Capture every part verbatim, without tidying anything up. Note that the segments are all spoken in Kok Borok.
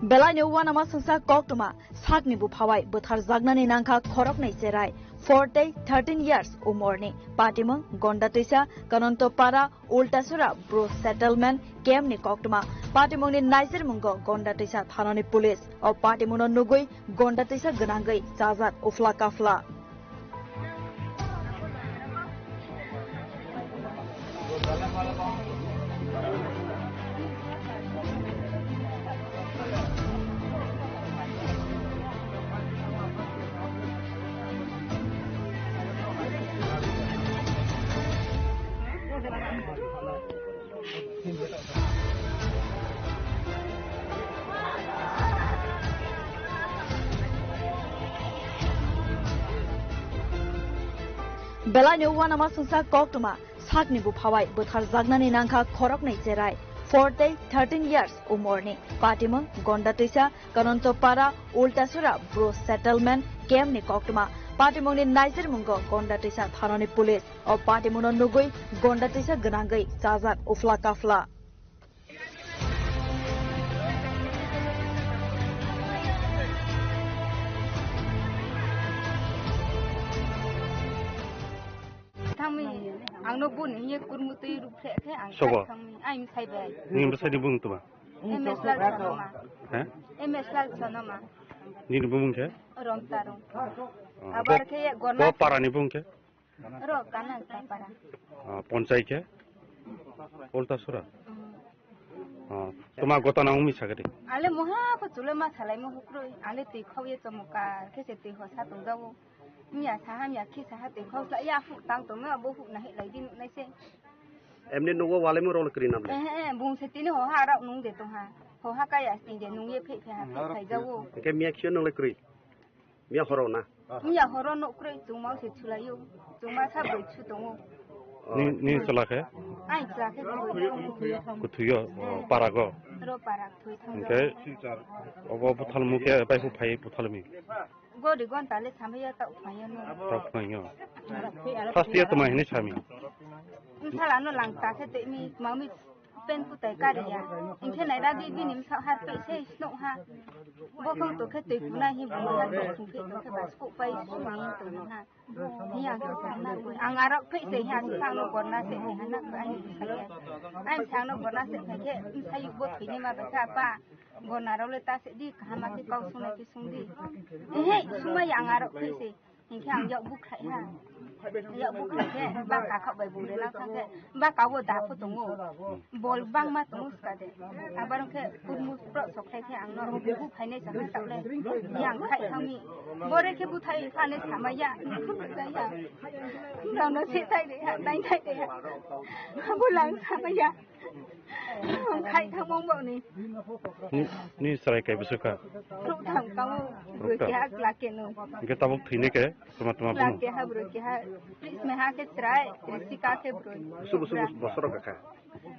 Belaino uanama songsa koktwma sakni buphawai bwtharjaknani nangkha khoroknwi cherai, four tei thirteen years umorni. Patimung Gonda Twisa, Kananto Para, Ultasura Bru Settlement Camp ni koktwma. Patimungni naisirmungo Gonda Twisa thanani police. O patimungno nugwi Gonda Twisa gwnangwi chajak ufla kafla. Belaino uanama songsa koktwma sakni buphawai bwtharjaknani nangkha khoroknwi cherai, four tei thirteen years umorni. Patimung Gonda Twisa, Kananto Para, Ultasura Bru Settlement Camp ni koktwma. Patimungni naisirmungo Gonda Twisa thanani police. O patimungno nugwi Gonda Twisa gwnangwi chajak ufla kafla. Thangmi, ang no bun hiye kurmutwi ruphe khe ang Sobo? Thangmi, ai msai bai. Ni bwsai ni bung tuma? M S Lal Sonoma. He? M S Lal Sonoma. Nini bung khe? Rom Tarung. Ah, Abar bo, khe ye bo Gorna. Para ni bung khe? Ro Kanal Tapara. Ah, Ponchai khe? Ultasura? Mm. Ah, tuma gotana umi sagadi? Ale moha ko chule ma salai mo hukroi. Ale twi khau ye chomokar khe se twi hosa tong jawo. Miya saha miya khi saha twi khau sla ya hu tang tong ma bo hu na he lai di nu nai se. Emni nugo wale mo rol kri nam le. Eh, eh, bung se tini hoha rok nung de tong ha. Hoha kaya sting de nung ye phe phe ha phe khai jawo. Ke miya khio nung le kri. Miya horo na? Miya horo no kwrwi chwngma se chulaio. Chwngma sa bwrwi chu tongo. Ni, ni chwla khe? Ai chwla khe kwrwi. Kuthuyo, o, parago. Ro parak thwi thang. Hwnkhe obo buthalmu khe bai hu phai buthalmi. Gori gonta le samaya ta uphaya no. Ta uphaya. First year to ma hini sami. Sala no lang ta khe te mi mami. Pen kutai kariya. Hingkhe naira di bini bwsao har pei se snoh ha. Bo khe to khe twi phunai hi bumung har pei sungkhe to khe bas kok pai sumai tong ha. Hi ang khe sakna koi. Ang arok pei se hi aswk sakno gorna se hi hana koi ani bwsai ya. Ani sakno gorna se khai khe bwsai bo thwini ma bai kha apa. Gorna rok le ta se di kaham ma khe kok sungnai khe sung di. Ehe sumai ang arok pei se. Hinkhe ang yak bukhai ha. Yak bukhai khe baka khok bai bung rela thang khe baka o da pho tongo. Bol bangma tongo ska de. Abar khe kurmu pro sok khai khe ang no bukhai nai sa ha tak le. Yang khai thang mi. Bore khe buthai kha ne sama ya. Dam no se thai de ha, nai thai de ha. Bo lang sama ya. Khai thangmung bo ni. Ni, ni chwrai kai bwswk kha? Ruk thang kamo. Ruk thang. Ruk keha kla keno. Hingke tabuk thwini ke tuma tuma kla bumu? Keha bwrwi keha. Plis meha khe chwrai, risika khe bwrwi. Busu busu bus-, bosoro kakha?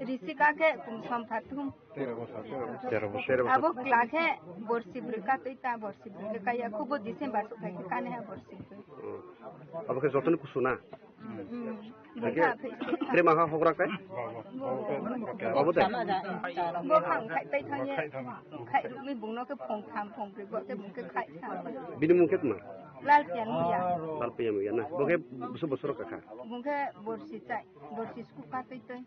Risika khe kum som phathum. Tero bosor. Abo kla khe borsi bwrwi ka twi ta borsi bwrwi kaya khubo December sok khai khe kane ha borsi bwrwi. Hmm. Abo khe jotoni kusu na? Hmm. Hingke, bwkha phai se. Tre maha hogra kai? Abo de? Bo phang khai tai thang ye. Khai rukmi bungno khe phong tham, phong bri bo khe bung khe khai tham. Bini mung khe tma? Lal Pian Muya. Lal Pian Muya na. Bo khe busu bosoro kakha? Bung khe borsi chai, borsi sku ka twi twi.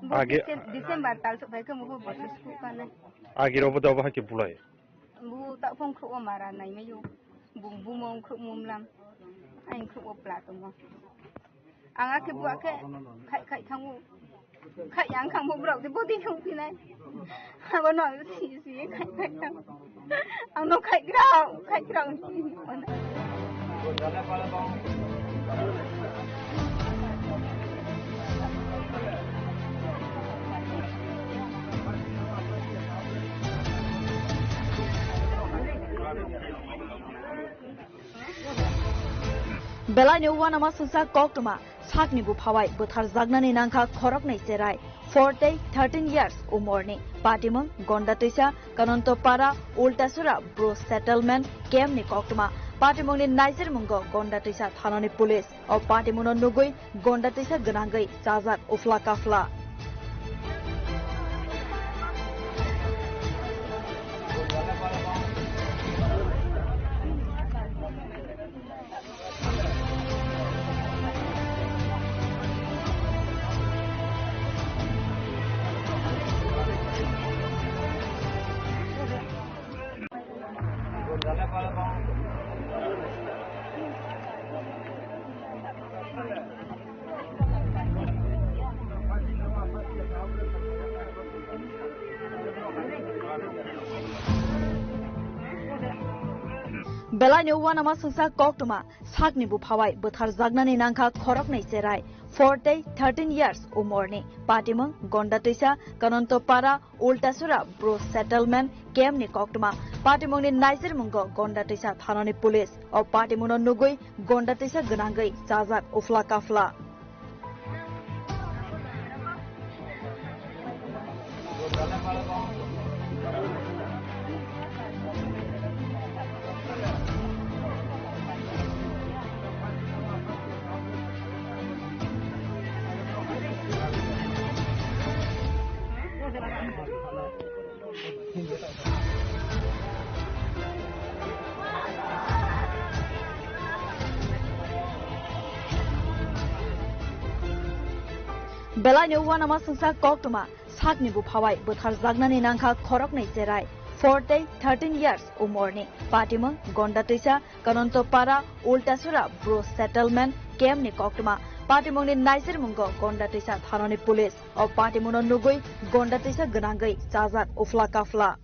Bo age Decem-, December tal sok phai khe muhu borsi sku ka nai. Agi robo da bahai khe bulai. Bu ta phong khruo mara nai mayu. Bung bumo khruo mumlam. Ai khruo pla tongmo. Ang akhe buakhe khai khai thango. Khai yang khangbo borok de bodi thang pinai. Abo no si si khai khai thang. Ang no khai grao, khai grao. Belaino uanama songsa koktwma sakni buphawai bwtharjaknani nangkha khoroknwi cherai, four tei thirteen years umorni. Patimung Gonda Twisa, Kananto Para, Ultasura Bru Settlement Camp ni koktwma. Patimungni naisirmungo Gonda Twisa thanani police. O patimungno nugwi Gonda Twisa gwnangwi chajak ufla kafla. Belai ni uanama sungsa koktwma sakni buphawai bwtharjaknani nangkha khoroknwi cherai, four tei thirteen years umorni. Patimung Gonda Twisa, Kananto Para, Ultasura Bru Settlement Camp ni koktwma. Patimungni naisirmungo Gonda Twisa thanani police. O patimungno nugwi Gonda Twisa gwnangwi chajak ufla kafla. Belai ni uanama sungsa koktwma sakni buphawai bwtharjaknani nangkha khoroknwi cherai, four tei thirteen years umorni. Patimung Gonda Twisa, Kananto Para, Ultasura Bru Settlement Camp ni koktwma. Patimungni naisirmungo Gonda Twisa thanani police. O patimungno nugwi Gonda Twisa gwnangwi chajak ufla kafla.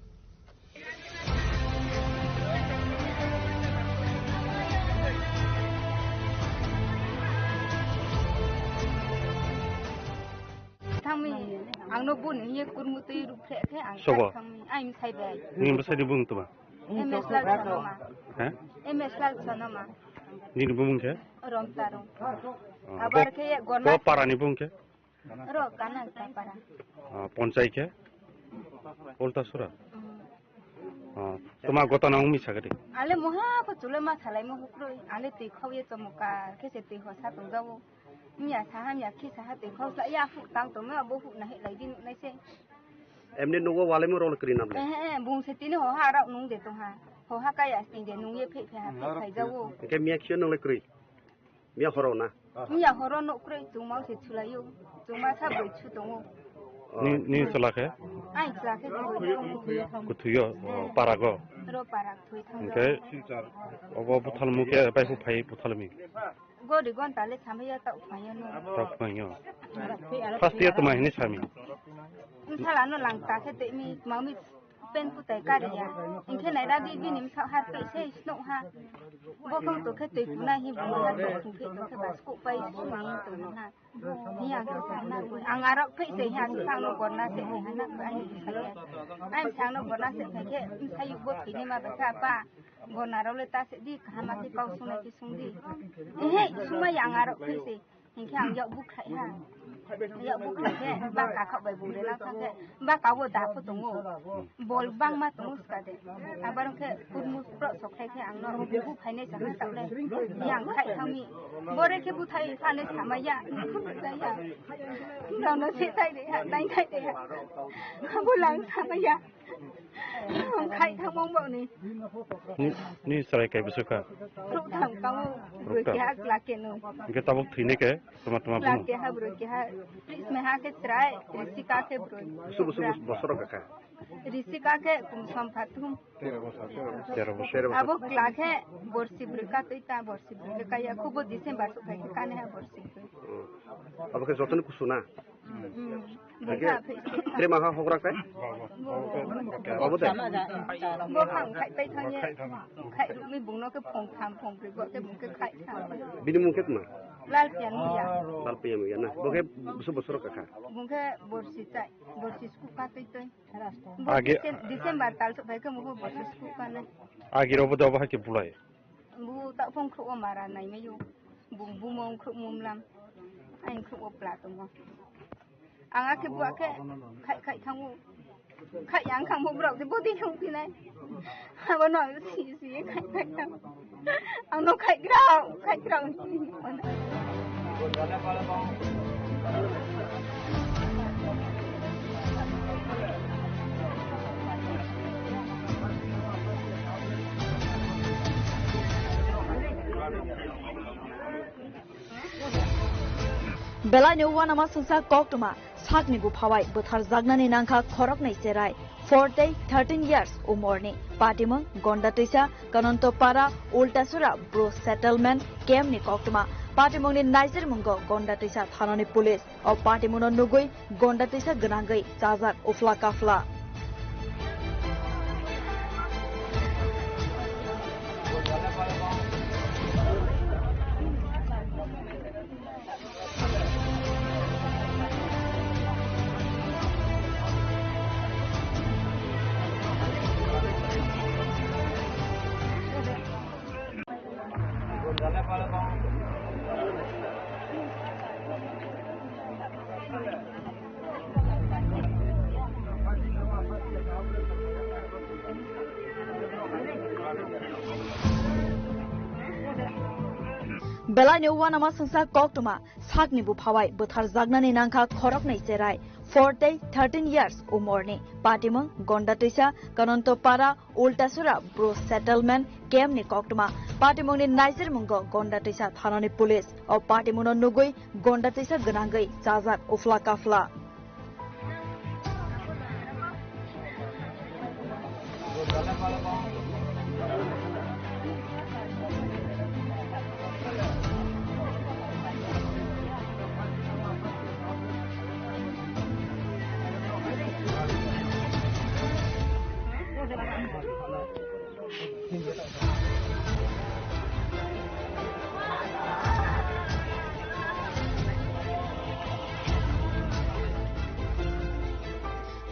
Thangmi, ang no bun hiye kurmutwi ruphe khe ang Sobo? Thangmi, ang sai bai. Nini bwsai ni bung tuma? M S Lal Sonoma. He? M S Lal Sonoma. Nini bung khe? Rom Tarong. Oh, Abar bo, khe ye bo Gona. Para ni bung khe? Ro Kanal Tapara. Ah, ponchai khe? Ultasura? Mm. Ah, toma gotana wngmi sagadi? Ale moha ko chule ma salai mo hukroi. Ale twi khauye chomoka khe se twi hosa tongjago. Miya saha miya khi saha twi khau sa ya hu tang tongma bo hu na he lai di nuknai se. Emni nugo walai mo rol kri nam le. Eh, eh, bung se tini hoha rok nung de tongha. Hoha kaya sting de nung ye phe phe ha phe khai jago. Ke miya khiyo nung le kri. Miya horo na? Miya horo no kwrwi chwngma se chwlaio. Chwngma sa bwrwi chu tongo. Ni, ni chwla khe? Ai chwla khe kwrwi. Kuthuyo, o, parago. Ro parak thwi thang. Hwnkhe obo buthalmu khe bai hu phai buthalmi. Gori gonta le samaya ta uphaya no. Ta uphaya. First year to ma hini sami. Sala no lang ta khe te mi mami. Pen putai kariya. Hingkhe naira di bini bwsao har pei se snoh ha. Bo khe to khe twi phunai hi bini har pei sung khe to khe bas kok pai sung ni to na. Ni ang khe sa na koi. Ang arok pei se hi ang sa no gorna se hi na koi ani bwsai. Ang sa no gorna se khe khe bwsai bo thini ma bwsa pa. Gorna rok le ta se di kaham ma khe kau sung na khe sung di. Ehe suma yang arok pei se. Hinkhe ang yak bukhai ha. Yak bukhai khe baka khok bai bung rela thang khe baka o da pho tongo. Bol bangma tongo ska de. Abar khe kurmu pro sok khai khe ang no bu phainai sa ha tak le. Yang khai thang mi. Bore khe buthai phane sama ya. Khum ya. Dam no se tai de ha, tai tai de ha. Bu lang sama ya. Khai thangmang bo ni. Ni, ni chwrai kai bwswk kha? Ruk thang kamo. Ruk thang. Ruk keha kla keno. Hingke tabuk thwini ke tuma tuma kla buno? Keha bwrwi keha. Plis meha ke chwrai, risika ke bwrwi. Busu busu bus-, bosoro kakha? Risika ke kumsom phathum. Tero bosor. Abo kla ke borsi bwrwi ka twi ta borsi bwrwi ka ya khubo December sok khai kane ha borsi bwrwi. Hmm. Abo ke jotoni kusu na? Hmm. Hingke, tre maha hokrak kai? Obo de? Bo phang khai pai thang ye. Khai rukni bungno ke phong tham, phong bri bo ke bung ke khai tham. Bini mung ke tma? Lal Pian Muya. Lal Pian Muya na. Bo ke busu bosoro kakha? Bung ke borsi chai, borsi sku ka twi twi. Bo Age- Decem-, December tal sok bai ke mo borsi sku ka na. Agi robo de obo hai ke bulai. Bu ta phung khruo mara nai mayu. Bung bu mong khruo mum lam. Ain khruo pla tongo. Ang akhe bu akhe khai khai thangu. Khai yang khang bu brok de bodi khang tinai. Abo no si si khai khai thang. Ang no khai grao, khai grao. Belai ni uanama sungsa koktwma sakni buphawai bwtharjaknani nangkha khoroknwi cherai, four tei thirteen years umorni. Patimung Gonda Twisa, Kananto Para, Ultasura Bru Settlement Camp ni koktwma. Patimungni naisirmungo Gonda Twisa thanani police. O patimungno nugwi Gonda Twisa gwnangwi chajak ufla kafla. Belai ni uanama sungsa koktwma sakni buphawai bwtharjaknani nangkha khoroknwi cherai, four tei thirteen years umorni. Patimung Gonda Twisa, Kananto Para, Ultasura Bru Settlement Camp ni koktwma. Patimungni naisirmungo Gonda Twisa thanani police. O patimungno nugwi Gonda Twisa gwnangwi chajak ufla kafla.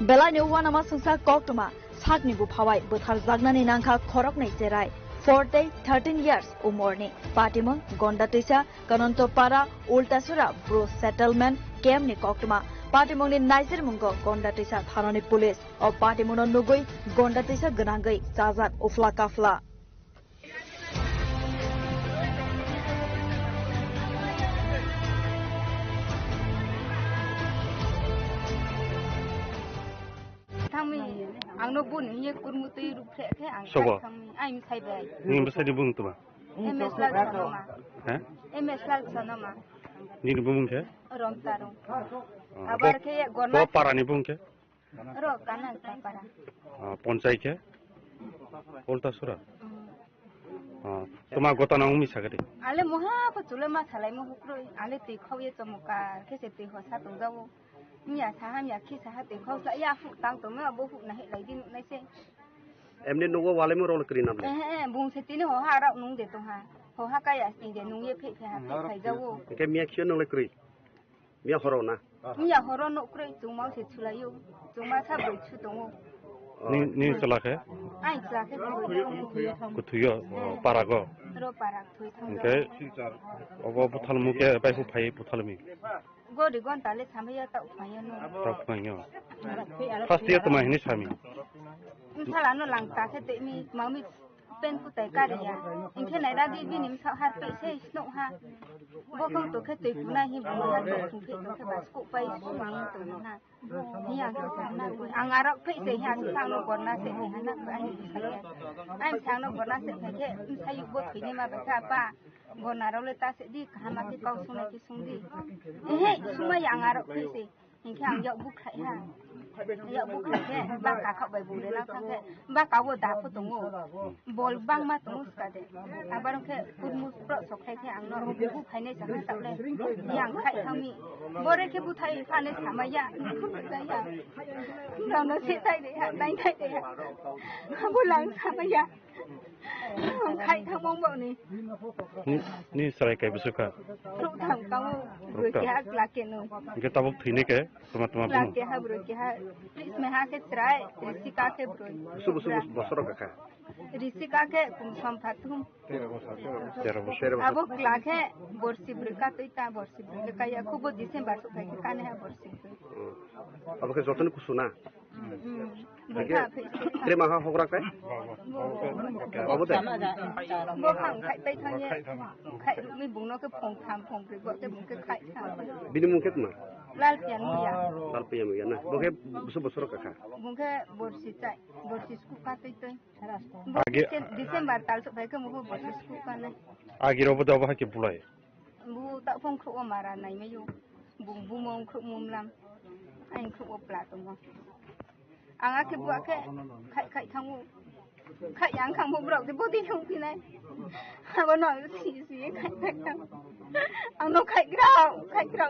Belai ni uanama sungsa koktwma sakni buphawai bwtharjaknani nangkha khoroknwi cherai, four tei thirteen years umorni. Patimung Gonda Twisa, Kananto Para, Ultasura Bru Settlement Camp ni koktwma. Patimungni naisirmungo Gonda Twisa thanani police. O patimungno nugwi Gonda Twisa gwnangwi chajak ufla kafla. Thangmi, ang no bun hiye kurmu twi ruk phe khe ang Sobo? Thangmi, ai mi sai bai. Ni bwsai ni bung tuma? M S Lal Sanoma. He? M S Lal Sanoma. Ni ni bung khe? Rom Tarung. Oh, Abar bo, khe ye bo Gona. Para ni bung khe? Ro Kana Para. Ah, ponchai khe? Ultasura? Mm. Ah, toma gotana umi sagadi? Ale moha ko chule ma salai mo hukroi. Ale twi khau ye chomoka khe se twi hosa tong jawo. Miya saha miya khi saha twi khau sa ya hu tang tong ma bo hu na he lai din nai se. Emni nugo wale mo rol kri nam le. Eh, eh, bung se tini hoha rok nung de tong ha. Hoha kaya sti de nung ye phe phe ha phe khai jawo. Ke miya khio nung le kri. Miya horo na? Miya horo no kwrwi chwngma se chulaio. Chwngma sa bwrwi chu tongo. Ni, ni chwla khe? Ai chwla khe kwrwi tongo. Kuthuyo, o, parago? Ro parak thwi thang. Hwnkhe obo buthalmu khe bai hu phai buthalmi? Gori gonta le samaya ta uphaya no. Ta uphaya. First year to ma hini sami. Sala no lang ta khe te mi mami. Pen kutai kariya. Hingkhe naira di bini msa har pe se snoh ha. Bo kong to khe twi puna hi bo har pe sung khe to khe bas ko pai sung ni to na. Hi ang khe sa na ko. Ang arok pe se hi ang sa no gorna se hi na ko ani sa ya. Ang sa no gorna se khe msa yuk bo thwi ni ma ba kha pa. Gorna ro le ta se di kaham a khe kau sung na khe sung di. Ehe suma ya ang arok pe se. Hinkhe ang yak bukhai ha. Yak bukhai khe ba kakhok bai bung rela thang khe ba kawo da pho tongo. Bol bangma tongo ska de. Abar khe kurmu pro sok khai khe ang no bukhai ne sa ha tak le. Yang khai thang mi. Bore khe buthai pha ne sama ya. Khum ya. Dam no se tai de ha, tai tai de ha. Bo lang sama ya. Khai thangmong bo ni. Ni, ni chwrai kai bwswk kha? Ruk thang tamo. Ruk thang. Ruk keha kla keno. Hingke tabuk thwini ke tuma tuma buno. Kla keha bwrwi keha. Plis meha ke chwrai, risika ke bwrwi. Busu busu bus-, bosoro kakha. Risika ke kum som phathum. Tero bosor. Abo kla ke borsi bwrwi ka twi ta borsi bwrwi ka ya khubo December sok khai kane ha borsi bwrwi. Hmm. Abo ke jotoni kusuna. Tre maha hogra kai? Abo de? Bo khang khai tai thang ye. Khai rukni bungno ke phong tham phong pri bo te bung ke khai tham. Bini mung ke tma? Lal Pian Muya. Lal Pian Muya na. Bo ke busu bosoro kakha. Bung ke borsi chai, borsi sku ka tei tei. Bo Age- Decem-, December tal sok bai ke mo borsi sku ka nai. Agi robo da ba ke bulai. Bu ta phong khro mara nai me yo. Bung bu mong khro mum lam. Ai khro pla to mo. Ang akhe buakhe khai khai thango. Khai yang khang mo brok de bodi thong pinai. Abo no si si khai khai thang. Ang no khai grao, khai grao.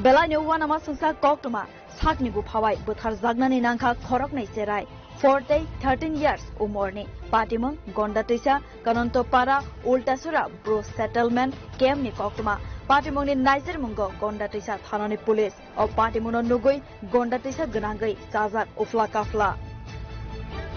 Belai ni uanama sungsa koktwma sakni buphawai bwtharjaknani nangkha khoroknwi cherai, four tei thirteen years umorni. Patimung Gonda Twisa, Kananto Para, Ultasura Bru Settlement Camp ni koktwma. Patimungni naisirmungo Gonda Twisa thanani police. O patimungno nugwi Gonda Twisa gwnangwi chajak ufla kafla.